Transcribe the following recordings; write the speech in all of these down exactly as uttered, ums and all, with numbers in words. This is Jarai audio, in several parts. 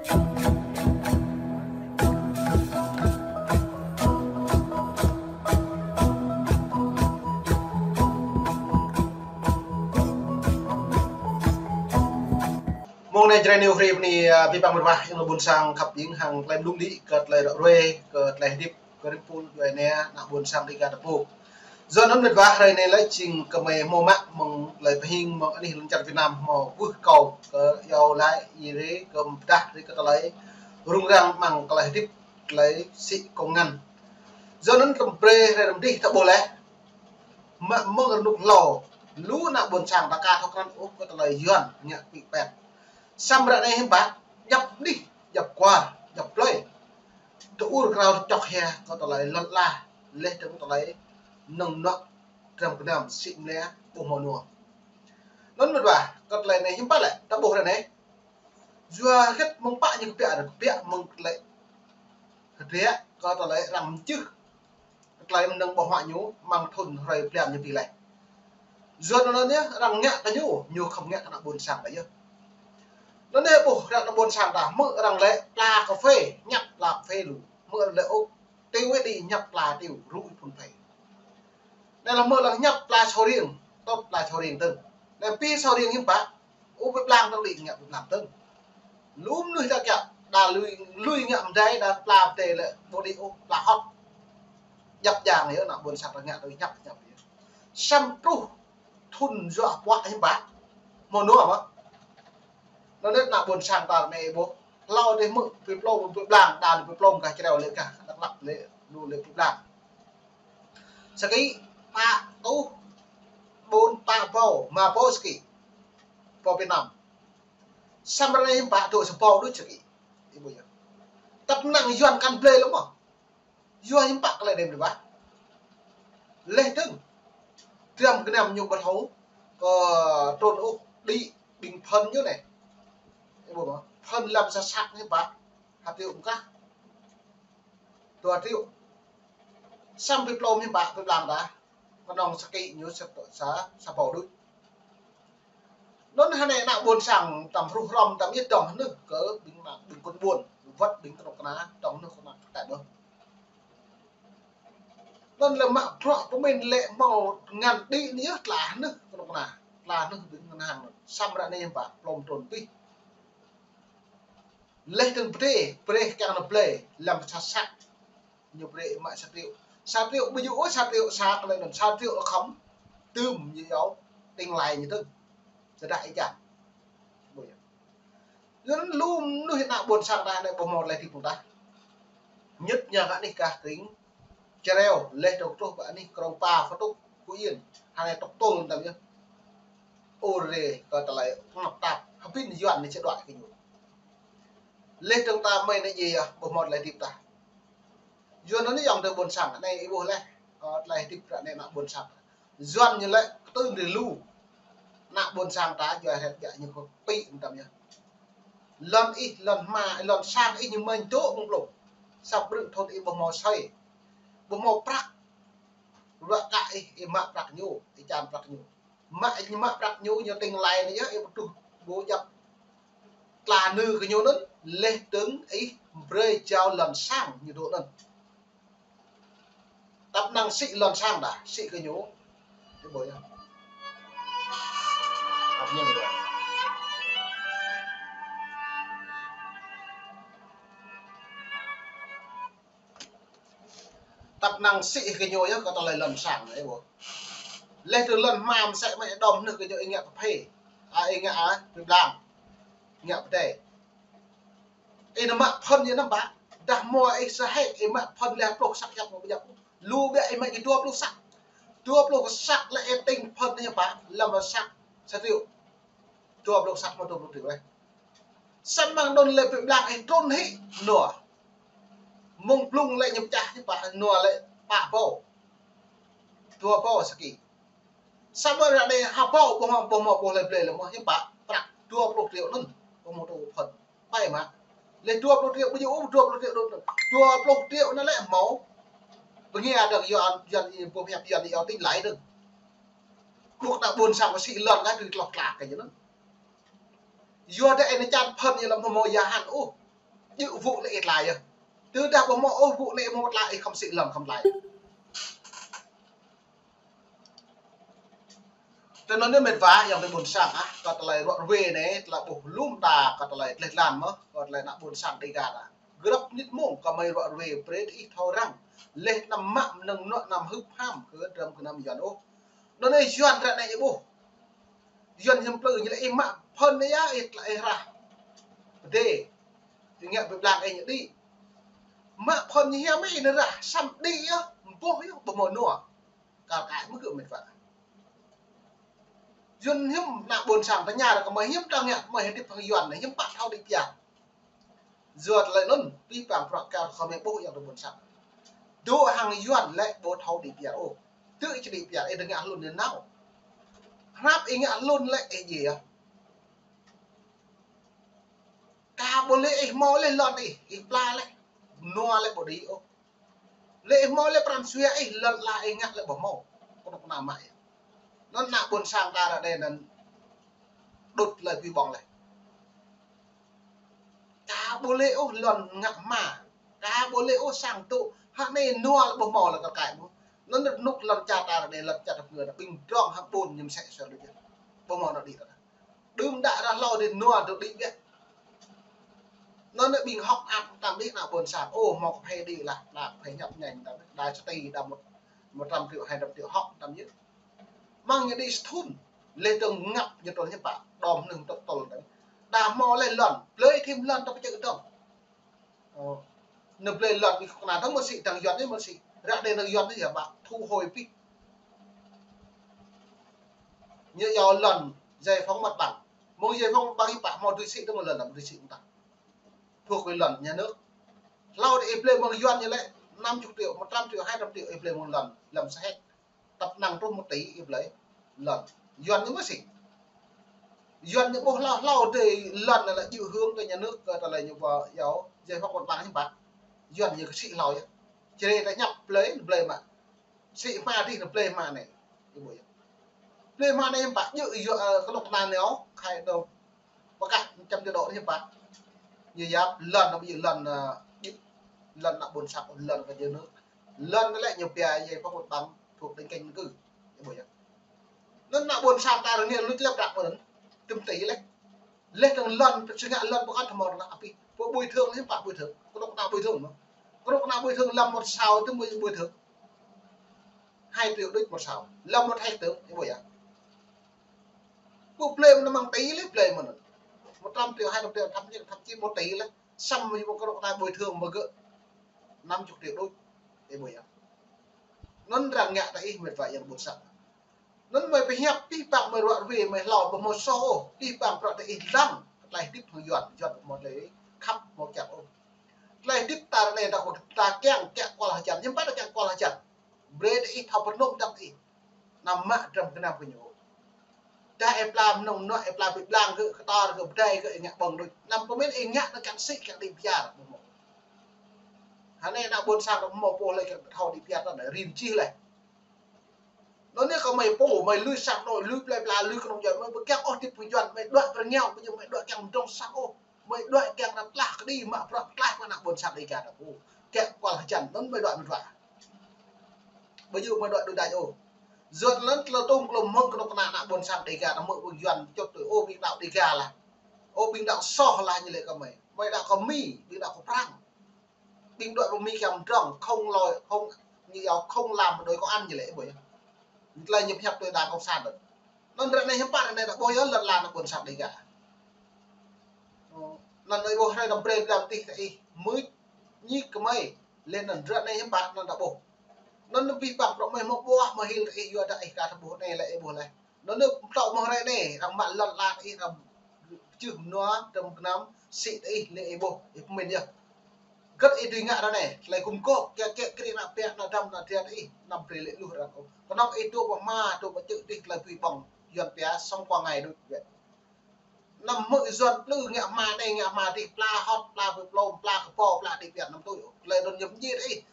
Mông anai Jrai News Hrip ni, a, pơpă mơ̆n wah, ih ƀuôn sang khăp ƀing hăng tơlơi mơlung đĭ, kơ tơlơi ră ruai, kơ tơlơi hơdip, kơ rĭm pul djuai ania, ană ƀuôn sang Dêga ta pô. Yua anŭn mơ̆n wah, hrơi anai lĕ jing kơmơi hmâo mă mơ̆ng tơlơi pơhing mơ̆ng anih lŏn čar Việt Nam hmâo kwưh kâo kơ iâu laĭ ih rai kơ pơdah rai kơ tơlơi rŭng răng mơ̆ng tơlơi hơdip tơlơi sĭ kông ngăn. Yua anŭn tơm brơi hrơi tơm dih ta ƀuh laih. Mă mơ̆ng rơnŭk hlâo, lu ană ƀuôn sang ta aka thâo krăn ôh kơ tơlơi Yuan ngă pĭ pet. Samơ̆ ră anai hiư̆m pă, djăp anih, djăp kwar, djăp plơi. Tơur krao čŏk hia kơ tơlơi lŏn ala, laih dơ̆ng tơlơi nơ̆ng nŏk, dram gơnam, sĭ mlia, ƀu hmâo nua. Anŭn mơ̆n wah, kơ tơlơi anai hiư̆m pă lĕ, ta ƀuh ră anai. Yua hơget mơ̆ng pă ñu kơbiă, kơbiă mơ̆ng tơlơi hơdră kơ tơlơi arăng mơčưh. Tơlơi mơnơ̆ng ƀơ̆ng huă ñu mơ̆ng thŭn hrơi blan ñu pi laih. Yua anŭn yơh arăng ngă kơ ñu, ñu khŏm ngă kơ ană ƀuôn sang ta yơh. Anŭn yơh ƀuh arăng ană ƀuôn sang ta, hmư̆ arăng lĕ pla kơphê, ñăp pla kơphê lu. Hmư̆ arăng lĕ ôk, tiu wĕ đĭ ñăp pla tiu, rŭ ih phŭn phê. Anai lĕ hmư̆ lăng ñăp pla sô riêng, tŏt pla sô riêng tơ̆ng. Anai pi sô riêng hiư̆m pă, ôh pơblang tơ̆ng đĭ ngă pơblang tơ̆ng. Lu mơnuih ta kiăng, đa lui, lui ngă mơdai, đa pla pơdai lĕ, ƀu đĭ ôh pla hŏt. Djăp djang yơh, ană ƀuôn sang ta ngă tui ñăp, ñăp yơh. Samơ̆ truh thŭn yua puă hiư̆m pă, hmâo nua mơ̆. Anŭn yơh ană ƀuôn sang ta anai ƀuh. Hlâo dih hmư̆, pơplông, pơblang, đa pơplông gah Jrai lĕ gah, Dak Lak lĕ, lu lĕ pơblang. Sơkĭ pă tuh ƀôn pă rơbâo, rơma rơbâo sơkĭ. Rơbâo Việt Nam. Samơ̆ ră anai hiư̆m pă dŏ sa rơbâo đôč sơkĭ. Ih ƀuh yơh. Tăp năng Yuan kăn blơi lĕ mơ̆. Yua hiư̆m pă kơ lĕ đêm đêm wah. Laih dơ̆ng. Dram gơnam ñu ƀu thâo kơ trŭn ôh đĭ ƀing phŭn ñu anai. Ih ƀuh mơ̆. Phŭn lăm sa săk hiư̆m pă. Hơtriu mơkah. Dua triu. Samơ̆ pơplông hiư̆m pă pơblang ta. Kơnơ̆ng sơkĭ ñu sa, sa, sa rơbâo đôč. Anŭn hơnai ană ƀuôn sang tăm hruh hrŏm tăm yơh dŏng hơnưh kơ ƀing ană, ƀing kơnung ƀuôn, wơ̆t ƀing kơnuk kơna, dŏng hơnưh kơnuk kơna tơl ƀơh. Anŭn lĕ mă bruă pơmĭn lĕ hmâo ngăn đĭ anai yơh tla hơnưh kơnuk kơna. Tla hơnưh ƀing ngân hàng anŭn. Samơ̆ ră anai hiư̆m pă, pơplông trŭn pih. Laih dơ̆ng pơdai, brơi kiăng anŭn blơi, lăm sa săk. Ñu brơi mă sa triu. Sa triu ƀu djơ̆ ôh, sa triu sa kơ lĕ anŭn, sa triu khŏm tơm ñu yua, tĭng lai ñu tơ̆ng. Tơdah ih čang. Ƀu djơ̆. Yua anŭn lu mơnuih ană ƀuôn sang ta anai ƀu hmâo tơlơi hơdip ƀun tah. Ñŭt ñu gah anih gah tring Jrai, laih dơ̆ng truh pơ anih krông Pa, Pơtŭk, Phú Yên. Hơnai tŏk tôl tăm yơh. Ôh rê, kơ tơlơi tơnap tap. Hơbĭn Yuan anai čơđuaĭ kơ ñu. Laih dơ̆ng ta mơi anai djai yơh, ƀu hmâo tơlơi hơdip tah. Yua anŭn yơh ayŏng adơi ƀuôn sang, anai ih ƀuh laih, ơ, tơlơi hơdip ră anai ană ƀuôn sang. Yuan ñu lĕ kơtưn rai lu. Ană ƀuôn sang ta djuai hrĕt djă ñu kơ pĭ mơtam yơh. Lŏn ih, lŏn hma, lŏn sang ih ñu mơ̆n dŏ mơ̆ng plông. Sa brư̆ thŭn ih ƀu hmâo asơi. Ƀu hmâo prăk. Ruă kă ih, ih mă prăk ñu, ih čan prăk ñu. Mă, ih mă prăk ñu, ñu tĭng lai anai yơh, ih ƀu truh, ƀu djăp tla nư kơ ñu anŭn, laih dơ̆ng ih brơi jao lŏn sang ñu dŏ anŭn. Tăp năng sĭ lŏn sang đa, sĭ kơ ñu. Ih ƀuh yơh. Tăp năng Tăp năng sĭ kơ ñu yơh, kơ tơlơi lŏn sang anai ƀuh. Laih dơ̆ng lŏn hma mơsĕ mơ̆ đom hơnưh kơ ñu ih ngă pơphê. A, ih ngă, a, pơblang. Ngă pơdai. Ih nao mă phŭn ñu anăm pă. Dah hmua ih sa hek, ih mă phŭn laih pluh săk yap mơ̆ ƀu djăp. Lu biă ih mă kơ dua pluh săk. Dua pluh săk lĕ ih tĭng phŭn ñu pă, lăm săk sa triu. Dua pluh săk mă dua pluh triu laih. Samơ̆ mơ̆ng anŭn lĕ pơblang ih trŭn hĭ nua. Mơ̆ng blung lĕ ñu pơčah ñu pă nua lĕ pă rơbâo. Dua rơbâo sơkĭ. Samơ̆ ră anai ha rơbâo ƀu hmâo, ƀu hmâo ƀuh lĕ blơi lĕ mơ̆ hiư̆m pă prăk dua pluh triu anŭn. Ƀu hmâo tŭ phŭn. Ƀai mă. Lĕ dua pluh triu ƀu djơ̆ ôh, dua pluh triu anŭn. Dua pluh triu anŭn lĕ hmâo. Bơngia dơ̆ng Yuan, Yuan ih ƀuh hiăp Yuan ih yua tĭng lai dơ̆ng. Ƀuh ană ƀuôn sang pơsĭ lŏn kơ tui tloh tlak kơ ñu anŭn. Yua dah ih nao čan phŭn ñu lăm hmâo gia hạn ôh. Djơ̆ wơ̆t lĕ ih tlaih yơh. Tơdah ƀu hmâo ôh wơ̆t lĕ ih hmâo tlaih, ih khŏm sĭ lŏn khŏm tlaih. Tui anŭn yơh met wa ayŏng adơi ƀôn sang ah, kơ tơlơi ruă ruê anai, tơlơi ƀuh lŏm ta, kơ tơlơi tleh tlan mơ̆, kơ tơlơi ană ƀôn sang Dega ta. Grăp mơnit mông kơ mơi ruă ruê brơi ih thâo răng. Leh anăm mă mơnơ̆ng mơnuă anăm hưp ham kơ dram gơnam Yuan ôh. Anŭn yơh Yuan ră anai ih ƀuh. Yuan hiam plư ñu lĕ ih mă phŭn anai yơh ih tlaih ih rah. Pơdê. Ih ngă pơblang ih ñu đĭ. Mă phŭn ñu hiam ih ñu rah, samơ̆ đĭ yơh, ƀuh yơh, ƀu hmâo nua. Kar kaĭ mơ̆ gơ̆ met wa. Yuan hiam ană ƀôn sang tơña ră kơ mơi hiam tơña mơi hơdip hăng Yuan anai hiam pă thâo đĭ pia. Yua tơlơi anŭn, pih pang prăk kar kơ mơi ƀuh ayŏng adơi ƀôn sang. Dŏ hăng Yuan lĕ ƀu thâo đĭ pia ôh. Tơ ih či đĭ pia, ih đơ̆ng ngă hlŭn ñu nao. Hrăp ih ngă hlŭn lĕ ih djai yơh. Ka ƀu lĕ ih hmâo lĕ lŏn ih, ih pla lĕ. Nua lĕ ƀu đĭ ôh. Lĕ ih hmâo lĕ pran jua ih, lŏn ala ih ngă lĕ ƀu hmâo. Kơnuk kơna mă ih. Anŭn ană ƀôn sang ta ră anai anŭn đŭt tơlơi pui ƀơ̆ng lĕ. Ka ƀu lĕ ôh lŏn ngă hma. Ka ƀu lĕ ôh sang tŭ. Hă anai nua lĕ ƀu hmâo lĕ kar kaĭ mơ̆. Anŭn rơnŭk lŏn čar ta ră anai lŏn čar ta pơngơ ta ƀing drŏng hă ƀôn ñu mơsĕ sơ đôč yơh. Ƀu hmâo anŏ đĭ ta. Đưm đă rah hlâo dih nua dŏ đĭ biă. Anŭn anai ƀing hŏk ăp tam đĭ ană ƀôn sang. Ô, hmâo kơphê đĭ lah, lah kơphê ñăp ñañ tam đĭ. Đa sơti đa một, một trăm triệu, hai trăm triệu hŏk tam yơh. Mơ̆ng ñu đĭ sơthŭn. Leh dơ̆ng ngăp ñu tơl ñu pă. Đom nưng tơl tơl tam. Đa hmâo lĕ lŏn. Blơi thim lŏn tơl pơčơ̆ dơ̆ng. Ơ, ñu blơi lŏn ƀing kơnuk kơna dơ̆ng mơ̆ sĭ, dơ̆ng Yuan anai mơ̆ sĭ. Ră anai dơ̆ng Yuan anai yơh ƀă thu hồi pih. Ñu iâu lŏn giải phóng mặt bằng. Mơ̆ng giải phóng mặt bằng ih pă hmâo tui sĭ dơ̆ng mơ̆ lŏn, tui sĭ mơ̆ ta. Thuộc về lŏn nhà nước. Hlâo dih ih blơi mơ̆ng Yuan ñu lĕ năm chục triệu, một trăm triệu, hai trăm triệu ih blơi mơ̆ng lŏn, lŏn sa héc. Tăp năng truh một tỷ ih blơi lŏn. Yuan ñu mơ̆ sĭ. Yuan ñu ƀuh hlâo hlâo dih lŏn anai lĕ djơ̆ hương kơ nhà nước kơ tơlơi ñu ƀu iâu giải phóng mặt bằng hiam pă. Yuan ñu kơ sĭ hlâo yơh. Čơrê ta ñăp blơi, blơi mă. Sĭ hma dih anŭn blơi hma anai. Ih ƀuh yơh. Blơi hma anai hiam pă djơ̆ yua, ơ, kơnuk kơna anai ôh, khai dơ̆ng. Pơkă čăm jơdŏ anai hiam pă. Ñu yap lŏn anŭn ƀu djơ̆ lŏn, ơ, djơ̆ lŏn ană ƀôn sang, lŏn kơ nhà nước. Lŏn anai lĕ ñu pia giải phóng mặt bằng thuộc tỉnh Canh Cư. Ih ƀuh yơh. Anŭn ană ƀôn sang ta ră anai luč lĕ prăk mơ̆n. Tơm tỉ lĕ. Leh dơ̆ng lŏn, sĭ ngă lŏn pơkŏn thâo mơ̆ ană apih. Pô bồi thường hiam pă bồi thường. Kơnuk kơna bồi thường mơ̆. Kơnuk kơna bồi thường lăm một sào tơm bồi, bồi thường. Hai triệu đôč một sào. Lăm một héc tơm, ih ƀuh yơh. Pô blơi mơ̆n mơ̆ng tỉ lĕ blơi mơ̆n. Một trăm triệu, hai trăm triệu, thậm chí, thậm chí một tỷ lĕ. Samơ̆ mơ̆ng kơnuk kơna bồi thường mơ̆ gơ̆ năm chục triệu đôč. Ih ƀuh yơh. Anŭn arăng ngă ta ih met wa ayŏng ƀôn sang. Anŭn mơi pơhiăp pih pang mơi ruă ruê mơi hlâo ƀu hmâo soh ôh, pih pang prăk ta ih lăng, tơlơi hơdip hăng Yuan, Yuan ƀu hmâo tơlơi khăp hmâo kiăng ôh. Tơlơi hơdip ta ră anai ta kơ ta kiăng, kiăng kual hơjăn, hiam pă ta kiăng kual hơjăn. Brơi ta ih thâo pơnŭm dăm ih. Anăm mă dram gơnam kơ ñu. Dah ih pla mơnơ̆ng mơnuă, ih pla pơblang gơ̆, kơtor gơ̆, pơdai gơ̆, ih ngă ƀơ̆ng đôč. Anăm pơmĭn ih ngă anŭn kiăng sĭ, kiăng đĭ pia, ƀu hmâo. Hă anai ană ƀôn sang ta ƀu hmâo pô lĕ kiăng thâo đĭ pia ta anai rĭm čih lĕ. Anŭn yơh kơ mơi pô, mơi lui sang anô̆, lui plơi pla, lui kơnung djuai, mơi ƀu kiăng ôh hơdip pơjuăn, mơi đuaĭ pơrơngiao, ƀu djơ̆ mơi đuaĭ kiăng mơdrŏng sang ôh. Mơi đuaĭ kiăng ană tlaih kơđi mă bruă tlaih mơ̆ng ană ƀôn sang Dega ta pô. Kiăng kual hơjăn, anŭn mơi đuaĭ mơ̆n wa. Ƀu djơ̆ mơi đuaĭ đôč đač ôh. Yua anŭn tơlơi tơm klôm mơ̆ng kơnuk kơna ană ƀôn sang Dega ta mơ̆ ƀing Yuan čŭt tui, ô, ƀing đaŏ Dega lah. Ô, ƀing đaŏ soh lah ñu lĕ kơ mơi. Mơi đaŏ kơ Mi, ƀing đaŏ kơ Prăng. Ƀing đuaĭ pơ Mi kiăng mơdrŏng, không lo, không, ñu iâu không làm mà đòi công ăn ñu lĕ ƀuh yơh. Tơlơi ñu pơhiăp tui đảng cộng sản đôč. Anŭn ră anai hiư̆m pă ră anai ta ƀuh yơh lŏn ala ană ƀôn sang Dega. Ơ, anŭn ih ƀuh hrơi anăm brơi pơdam tih ta ih, mưč, ñik kơ mơi, leh anŭn ră anai hiư̆m pă anŭn ta ƀuh. Anŭn pih pang prăk mơi hmâo ƀuah mơhil ta ih yua dah ih ka ta ƀuh anai lĕ ih ƀuh leh. Anŭn anŭn pơtô mơ̆ng hrơi anai, arăng mă lŏn ala ih, arăng čư̆ mơnua, tơm gơnam, sĭ ta ih, leh ih ƀuh, ih pơmĭn yơh. Gơ̆t ih dưi ngă ră anai, tơlơi gum gôp, kiăng kiăng kri ană ƀă, ană dăm, ană tria ta ih, anăm brơi lĕ luh arăng ôh. Kơnơ̆ng ih dŏ pơ hma, dŏ pơ čư̆ tih tơlơi pui ƀơ̆ng, Yuan pia sống qua ngày đôč wĕ. Anăm hmư̆ Yuan plư ngă hma anai, ngă hma adih, pla hŏt, pla pơplôm, pla kơpô, pla đĭ pia anăm tui ôh. Tơlơi anŭn ñu pơñi ta ih.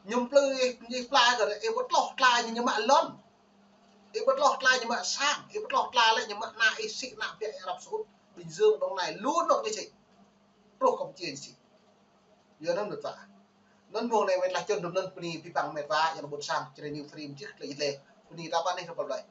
Ñu plư ih, ñu pla kơ ih pơtloh tla ñu, ñu mă lŏn. Ih pơtloh tla ñu mă sang, ih pơtloh tla lĕ ñu mă ană ih sĭ ană ƀă Arab Saudi, Bình Dương, Đồng Nai, lu anŏ ñu sĭ. Truh Campuchia ñu sĭ. Yua anŭn mĕt wa. Anŭn mơ̆ng anai wơ̆t laih čun anŭn bơni abih bang mĕt wa, yang ƀôn sang, čơrê New Free mơčih tơlơi iâu laĭ. Bơni ta ƀă anih rơpăl blai.